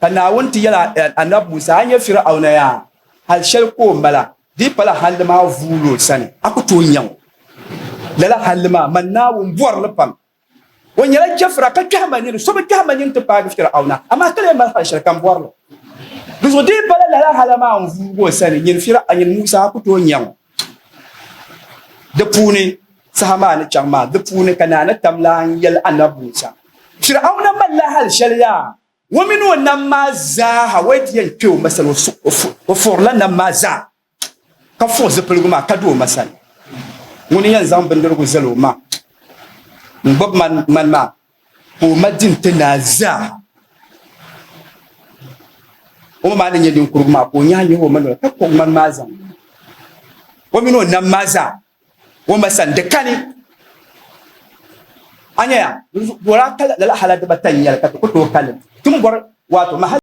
Ka Naawuni ti yɛli Anabi Musa, A nya Fir'auna yaa, hal shɛli ka o mala, di yi pala halli maa vuuli o sani, a ku tooi nyaŋ o. Lala halli maa, man Naawuni bɔri li pam. O nyɛla chɛfira ka kpɛhi ma nini, so bi kpɛhi ma nini ti paagi Fir'auna, amaa ka lee mali hal shɛli ka m bɔri li. Di zuɣu di yi pala lala hala maa n-vuugi o sani, nyin Musa, a ku tooi nyaŋ o. Di puuni, saha maa ni chaŋ maa, di puuni ka naa ni tam lan yɛli Anabi Musa, Fir'auna malila hal shɛli yaa? O mini o nam maa zaaha, o yi ti yɛn kpe o ma sani, o fuɣirila nam maa zaa, ka fuɣi zipiligu maa ka di o ma sani. Ŋuni n-yɛn zaŋ bindirigu zali o ma n-gbubi ŋmani maa, ka o ma di n-ti naa zaa. O ma maa ni nyɛ ninkurigu maa, ka o nyahi yihi o ma noli ka kpuɣi ŋmani maa zaŋ o mini o nam maa zaa o ma sani, di kani. A nyaya, o daa ka lala hala dibata n-nyɛli ka ti ku tooi kali li. Ti ni bɔri wato mahali.